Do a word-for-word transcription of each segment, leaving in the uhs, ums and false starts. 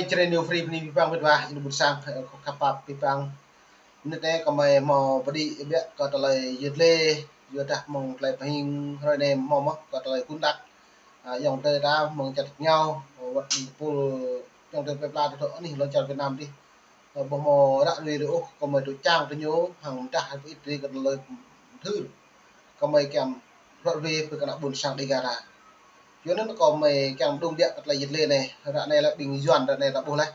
Čơreng New Free bơni abih bang mĕt wa, ih ƀuôn sang, ơ, khăp pap abih bang. Mơnit anai kơmơi hmâo pơđĭ ƀiă kơ tơlơi yơh lĕ, yua dah mơ̆ng tơlơi pơhing hrơi anai hmâo mơ̆ kơ tơlơi kŭn đăk. Ơ, ayŏng adơi ta mơ̆ng čar ñu, wơ̆t ƀing pul ayŏng adơi plơi pla ta dŏ anih lŏn čar Việt Nam dih. Ơ, ƀu hmâo ră ruai ôh, kơmơi tŭ čang tơ ñu hăng mơdah hơbĭt rai kơ tơlơi mơthưr. Kơmơi kiăng ră ruai brơi kơ ană ƀuôn sang Dêga ta. Yua anŭn kơmơi kiăng mơđung ƀiă kơ tơlơi yơh lĕ anai, ră anai lĕ ƀing Yuan ră anai ta ƀuh laih.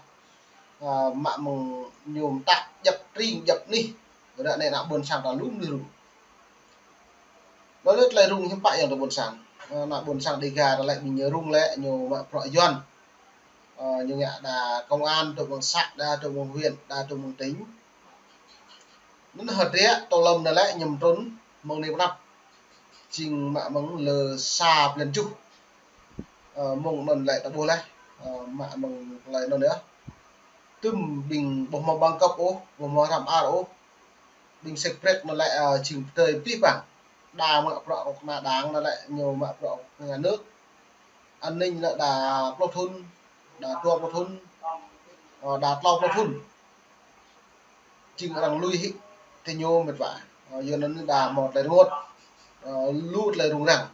Ơ, mă mơ̆ng ñu mơtă djăp tring djăp anih, ră anai ană ƀuôn sang ta lŏm lui rŭng. Anŭn lĕ tơlơi rŭng hiư̆m pă ayŏng adơi ƀuôn sang. Ơ, ană ƀuôn sang Dêga ta lĕ ƀing ñu rŭng lĕ ñu mă bruă Yuan. Ơ, ñu ngă đa công an, dŏ mơ̆ng xã, đa dŏ mơ̆ng huyện, đa dŏ mơ̆ng tỉnh. Anŭn hơdră tơlơi anŭn lĕ ñu mơtrŭn mơ̆ng anai pơ anăp. Jing mă mơ̆ng lơ sa blan tơjuh. Ơ, mơ̆ng anŭn lĕ ta ƀuh laih. Ơ, mă mơ̆ng tơlơi anŭn yơh. Tŭm ƀing ƀu hmâo bằng cấp ôh, ƀu hmâo hrăm ar ôh. Ƀing sek prek anŭn lĕ, ơ, jing pơdơi abih bang. Đa mă bruă kơ kơna đảng anŭn lĕ ñu mă bruă kơ nhà nước. An ninh lĕ đa pluh thŭn, đa dua pluh thŭn, ơ, đa klâo pluh thŭn. Jing arăng lui hĭ tơ ñu mĕt wa. Ơ, yua anŭn đa hmâo tơlơi rơngot, ơ, lu tơlơi rŭng răng.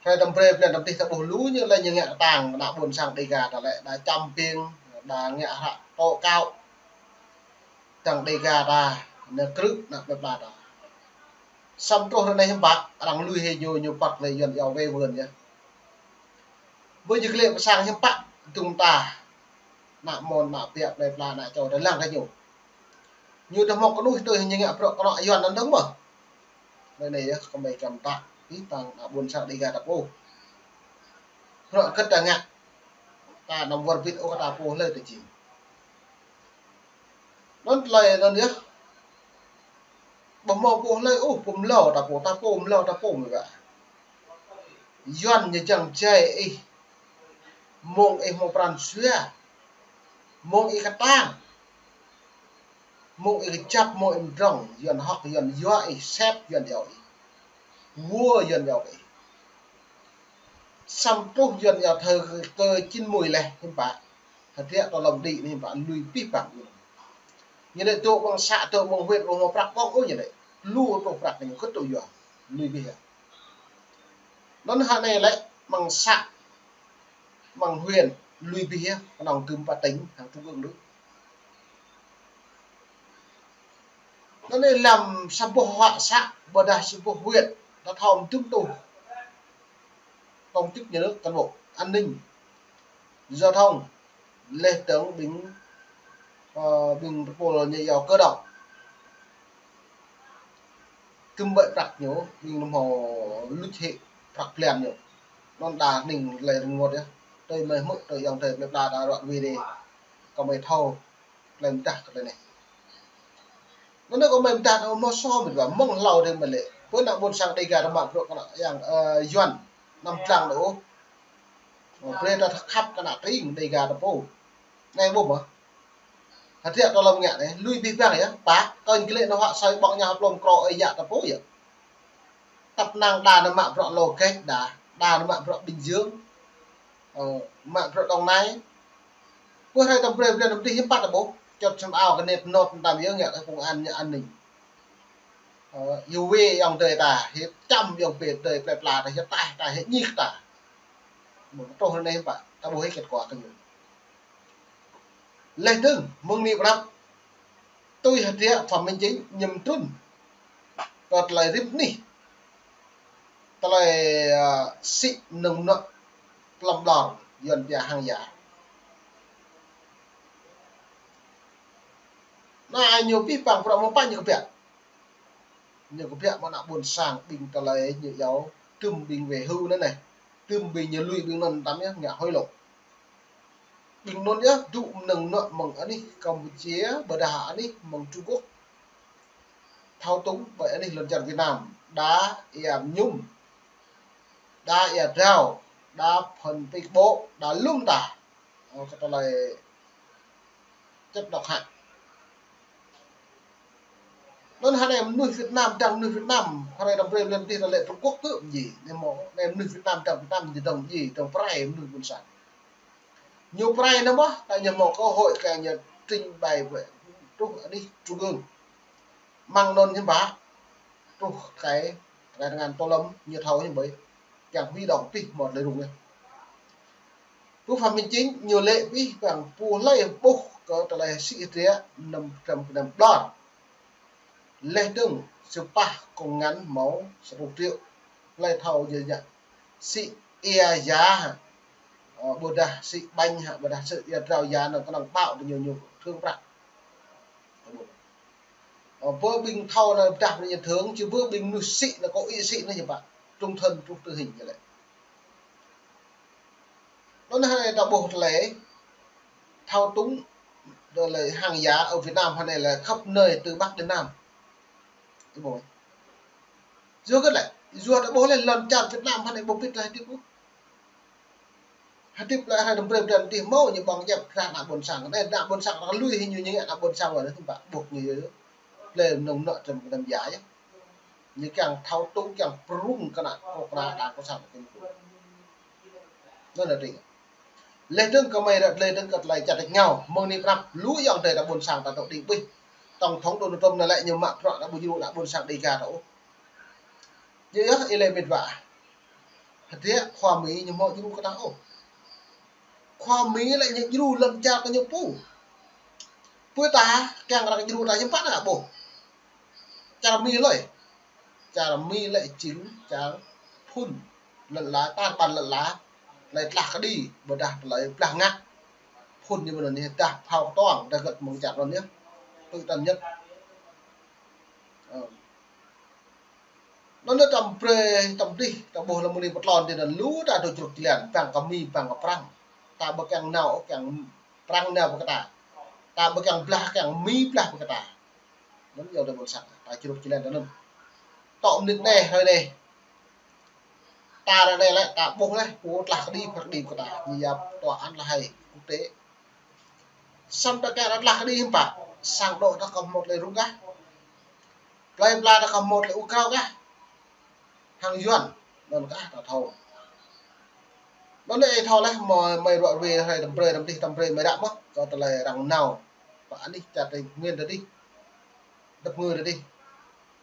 Hrơi tơm brơi blan tơm dih ta ƀuh lu ñu lĕ ñu ngă kơtang ană ƀuôn sang Dêga ta lĕ đa čăm ping, đa ngă hră tŏ kâo. Tơdang Dêga ta, ană krư̆, ană plơi pla ta. Samơ̆ truh ră anai hiư̆m pă, arăng lui hĭ ñu, ñu păt lĕ Yuan iâu wai wơn yơh. Ƀơi jơ̆ glĕ pơ sang hiư̆m pă, dŭng ta. Ană mơ̆n, ană biă, plơi pla, ană čô ta lăng kơ ñu. Ñu ta hmâo kơnuih tui ñu ngă bruă kơnŏ Yuan anŭn dơ̆ng mơ̆. Ră anai yơh, kơmơi kiăng mơtă, abih bang ană ƀuôn sang Dêga ta pô. Bruă hơget ta ngă, ta anăm wơr bĭt ôh kơ ta pô hlơi ta jing. Anŭn tơlơi anŭn yơh. Ƀu hmâo pô hlơi ôh, pô mlâo ta pô, ta pô mlâo ta pô mơ̆ gah. Yuan ñu jăng jai ih. Mơ̆ng ih hmâo pran jua. Mơ̆ng ih kơtang. Mơ̆ng ih kơjăp, mơ̆ng ih mdrŏng. Yuan hŏk, Yuan yua ih, sep, Yuan iâu ih. Wơ̆ Yuan iâu ih. Samơ̆ truh Yuan iâu thơ kơ chín mươi lĕ, hiư̆m pă. Hơdră tơlơi đĭ anai hiư̆m pă lui abih bang. Ñu lĕ dŏ mơ̆ng xã, dŏ mơ̆ng huyện, ƀu hmâo prăk ƀơ̆ng ôh ñu lĕ. Lu truh prăk ñu kơ tŭ yua. Lui abih yơh. Anŭn hă anai lĕ mơ̆ng xã, mơ̆ng huyện, lui abih yơh, kơnơ̆ng tŭm pă tỉnh, hăng trung ương đôč. Anŭn anai lăm sa boh xã, ƀôdah sa boh huyện, ta thâo mơ̆ tŭm tŭ. Công chức nhà nước, cán bộ, an ninh, giao thông, leh dơ̆ng ƀing, ơ, ƀing tơpul ñu iâu cơ động. Tŭm ƀơi prăk ñu, ƀing ñu hmâo luč hĭ prăk blan ñu. Anŭn đa ning lĕ rơngot yơh. Tui mơi hmư̆, tui ayŏng adơi plơi pla ta ră ruai dih. Kơmơi thâo, tơlơi mơdah kơ tơlơi anai. Anŭn kơmơi mơdah, anŭn hmâo sô mơ̆n wa, mơ̆ng hlâo dih mơ̆ lĕ. Pơ ană ƀuôn sang Dêga ta mă bruă kơnŏ Yuan, ơ, Yuan, anăm lăng đôč ôh. Ơ, brơi ta khăp kơ ană tring Dêga ta pô. Anai ƀuh mơ̆. Hơdră tơlơi ngă anai, lui abih bang yơh, pă, kơ ñu glĕ anŭn hă soi ƀơ̆ng ñu hă plŏm krô ơi yă ta pô yơh. Tăp năng đa anŭn mă bruă lŏ gĕt đa, đa anŭn mă bruă Bình Dương, ơ, mă bruă Đồng Nai. Pơ hrơi tơm brơi blan tơm dih hiư̆m pă ta ƀuh, čŏt săm ao kơ net not tam yơh ngă kơ công an ñu an ninh. Ơ, yua wai ayŏng adơi ta, hĭ čăm ayŏng adơi plơi pla ta, hĭ taih ta, hĭ ñik ta. Mơ̆ truh ră anai hiư̆m pă, ta ƀuh hĭ kết quả kơ ñu. Leh dơ̆ng, mơ̆ng anai pơ anăp, tui hơdră Phạm Minh Chính ñu mơtrŭn kơ tơlơi rĭm anih. Tơlơi, ơ, sĭ mơnơ̆ng mơnuă plăm ƀlŏr, Yuan pia hàng giả. Anai ñu abih bang bruă mơ̆ng pă ñu kơbiă. Ñu kơbiă mơ̆ng ană ƀuôn sang ƀing tơlơi ñu iâu, tŭm ƀing về hưu anŭn anai. Tŭm ƀing ñu lui ƀing anŭn tam yơh ngă hối lộ. Ƀing anŭn yơh dŏ mơnơ̆ng mơnuă mơ̆ng anih Campuchia, ƀôdah anih mơ̆ng Trung Quốc. Thâo tŭm ƀơi anih lŏn čar Việt Nam, đa ia mơñum, đa ia drao, đa phŭn pik ƀô̆, đa lŏm ta. Ơ, kơ tơlơi chất độc hại. Anŭn hă anai mơnuih Việt Nam, dơ̆ng mơnuih Việt Nam, hrơi tơm brơi blan tơm dih ta lĕ Trung Quốc kơ mơ̆ djai. Anai mơ̆, anai mơnuih Việt Nam dơ̆ng Việt Nam dơ̆ng djai, dơ̆ng prai mơnuih ƀuôn sang. Ñu pơrai anŭn mơ̆n, ta ñu hmâo cơ hội kơ ñu trình bày ƀơi truh anih trung ương. Mơ̆ng anŭn hiư̆m pă, truh kơ, kơ ngăn tô lâm ñu thâo hiư̆m pă. Kiăng huy động pih hmâo tơlơi rŭng yơh. Pơ Phạm Minh Chính ñu lĕ pih păng pô hlơi ƀuh kơ tơlơi sĭ hơdră năm trăm kơnăm đôlar. Laih dơ̆ng sĭ pah kông ngăn hmâo sa rơtuh triệu. Hlơi thâo jĕ jă. Sĭ ia ya hă. Ơ, ƀôdah sĭ ƀañ hă, ƀôdah sĭ ia drao ya anŭn kơnơ̆ng pao tơ ñu ñu thưởng prăk. Ơ, pơ ƀing thâo anŭn pơdah pơdah ñu thưởng, či pơ ƀing mơnuih sĭ anŭn kơ ih sĭ anŭn ñu pă. Trung thân truh tử hình ñu lĕ. Anŭn hrơi ta ƀuh tơlơi thao túng, tơlơi hàng giả ở Việt Nam hrơi anai là khắp nơi từ Bắc đến Nam. Ih ƀuh. Yua kơ lĕ, yua ta ƀuh lĕ lŏn čar Việt Nam hrơi anai ƀu pĭt lĕ hơdip ôh. Hơdip lĕ hrơi anăm brơi pơđăn tih hmâo ñu ƀơ̆ng djăp ră ană ƀôn sang. Anai ană ƀôn sang arăng lui hĭ ñu ñu ngă ană ƀôn sang wơ̆t anŭn hiư̆m pă ƀuh ñu yơh. Tơlơi nông nọ trơm kơnăm ya yơh. Ñu kiăng thao túng, kiăng pơrŭng kơ ană kơ ană đảng cộng sản kơ ñu. Anŭn anai tring. Laih dơ̆ng kơ mơi ră, laih dơ̆ng kơ tơlơi čăt rơngiao, mơ̆ng anai pơnăp lu ayŏng adơi ta ƀôn sang ta tŏ đing ƀuh. Tổng thống Donald Trump anai lĕ ñu mă bruă ană ƀu djru ană ƀôn sang Đêga ta ôh. Yơh yơh, ih lĕ mĭt wa. Hơdră khua Mi ñu hmâo djru kơ ta ôh. Khua Mi lĕ ñu djru lŏn čar kơ ñu pô. Pơ ta kiăng arăng djru ta hiư̆m pă anŭn ƀuh. Čar Mi lơi. Čar Mi lĕ jing čar phŭn lŏn ala, tar ƀar lŏn ala, tơlơi tlah kơđi, ƀôdah tơlơi blah ngă. Phŭn ñu ƀơi anŭn yơh, dah phao kơtuang, dah gơ̆t mơ̆ng čar anŭn yơh. Tui tăn nhất. Ơ. Anŭn anai tăm brơi, tăm dih, ta ƀuh lăm mơni pơtlon dih anŭn lu ta dŏ čruk jơlan, bang kơ Mi, bang kơ Prăng. Ta ƀu kiăng nao, kiăng Prăng nao ƀơi kơ ta. Ta ƀu kiăng blah, kiăng Mi blah ƀơi kơ ta. Anŭn yua ta ƀôn sang, ta čruk jơlan ta anŭn. Tŏ mơnit anai, hrơi anai. Ta ră anai lĕ, ta ƀuh lĕ, pô tlah kơđi, phat kơđi ƀơi kơ ta. Ñu yap tòa án là hay, quốc tế. Samơ̆ ta kiăng tlah kơđi hiư̆m pă, sang dŏ ta kơ hmâo tơlơi rŭng kah. Plơi pla ta kơ hmâo tơlơi ur krao kah. Hăng Yuan, anŭn kah ta thâo. Anŭn anai ih thâo lĕ, mơi, mơi ruă ruê hrơi tăm brơi, tăm dih, tăm brơi mơi ră mơ̆n, kơ tơlơi arăng nao pơ anih čar Tây Nguyên ta dih. Dăp ngư ta dih.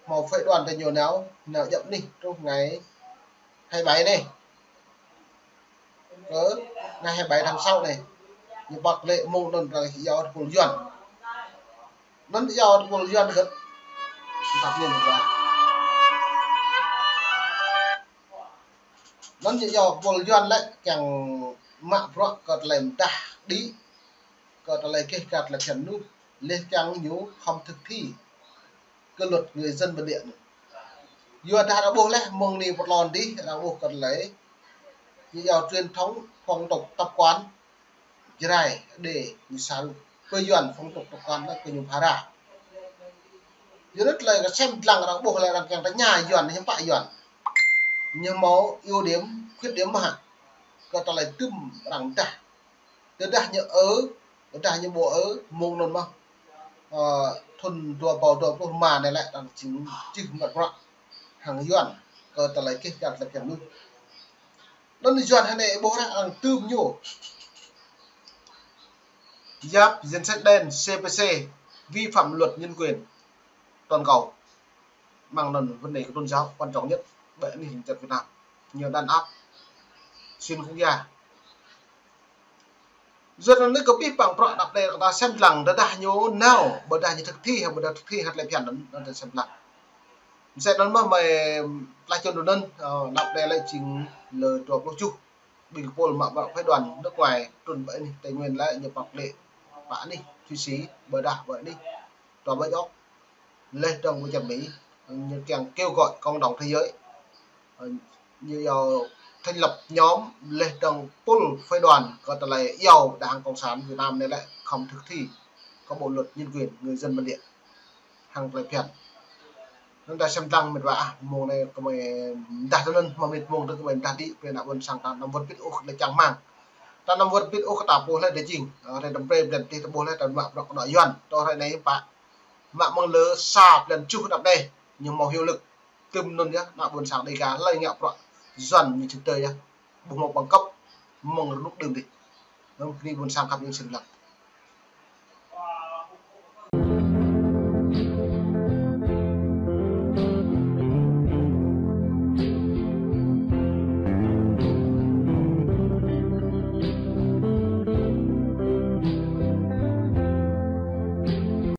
Hmâo phái đoàn ta ñu nao, nao djŏp anih truh ngày hai bảy anai. Kơ ngày hai bảy tháng sáu anai. Ñu păk lĕ mơ̆ng anŭn arăng iâu tơpul Yuan. Anŭn iâu tơpul Yuan gơ̆t. Tăp ñu lĕ. Anŭn ñu iâu tơpul Yuan lĕ kiăng mă bruă kơ tơlơi mơdah đĭ, kơ tơlơi keh kat lĕ phiăn anŭn, laih kiăng ñu khŏm thực thi kơ luật người dân bản địa anŭn. Yua dah arăng ƀuh lĕ mơ̆ng anai pơtlon dih, arăng ƀuh kơ tơlơi ñu iâu truyền thống, phong tục, tập quán, Jrai, Êđê, ñu sa lu. Pơ Yuan phong tục tập quán lĕ kơ ñu phara. Yua anŭn tơlơi kơ sem lăng arăng ƀuh lĕ arăng kiăng tơña Yuan, hiư̆m pă Yuan. Ñu hmâo ưu điểm, khuyết điểm mơ̆ hă. Kơ tơlơi tŭm arăng dah. Tơdah ñu ư, tơdah ñu ƀu ư, mơ̆ng anŭn mơ̆n. Ơ, thŭn dua rơbâo dua pluh rơma anai lĕ arăng jing čih mă bruă hăng Yuan kơ tơlơi keh kat lĕ phiăn anŭn. Anŭn Yuan hrơi anai ƀuh arăng tŭm ñu. Yap danh sách đen C P C, vi phạm luật nhân quyền toàn cầu. Mơ̆ng anŭn vấn đề của tôn giáo quan trọng nhất, ƀơi anih lŏn čar Việt Nam. Ñu đàn áp xuyên quốc gia. Yua anŭn kơ pih păng bruă anăp anai kơ ta sem lăng, tơdah ñu nao, ƀôdah ñu thực thi, ƀôdah thực thi hăt lĕ phiăn anŭn, anŭn ta sem lăng. Mơsĕ anŭn mơ̆n mơi tlah čun anŭn, ơ, anăp anai lĕ jing lơ dua pluh tơjuh ƀing kơpul mă bruă phái đoàn nước ngoài trŭn ƀơi anih Tây Nguyên lĕ ñu păk lĕ pơ anih Thụy Sĩ, ƀôdah ƀơi anih Tòa Bạch Ốc, laih dơ̆ng ƀơi čar Mi, ñu kiăng kêu gọi cộng đồng thế giới, ơ, ñu iâu thành lập nhóm laih dơ̆ng pul phái đoàn kơ tơlơi iâu Đảng Cộng sản Việt Nam anai lĕ khŏm thực thi kơ bộ luật nhân quyền người dân bản địa hăng tơlơi phiăn. Anŭn ta sem lăng mĕt wa ah, mơ̆ng anai kơ mơi mơdah tui anŭn, mơ̆ng mĕt mơ̆ng tui kơ mơi mơdah đĭ, pơ ană ƀôn sang ta anăm wơ̆t pĭt ôh tơlơi čang rơmang. Ta anăm wơ̆t pĭt ôh kơ ta ƀuh lĕ đa jing. Ơ, hrơi tăm brơi blan tih ta ƀuh lĕ ta mă bruă kơ ană Yuan. Tơ hrơi anai hiư̆m pă. Mă mơ̆ng lơ sa blan tơjuh anăp anai, ñu hmâo hiệu lực. Tŭm anŭn yơh, ană ƀôn sang Đêga hlơi ngă bruă Yuan ñu čih tơ yơh. Ƀu hmâo bằng cấp mơ̆ng rơnŭk đưm dih. Hrŏm bơni ƀuôn sang khăp ƀing sĭt lăng.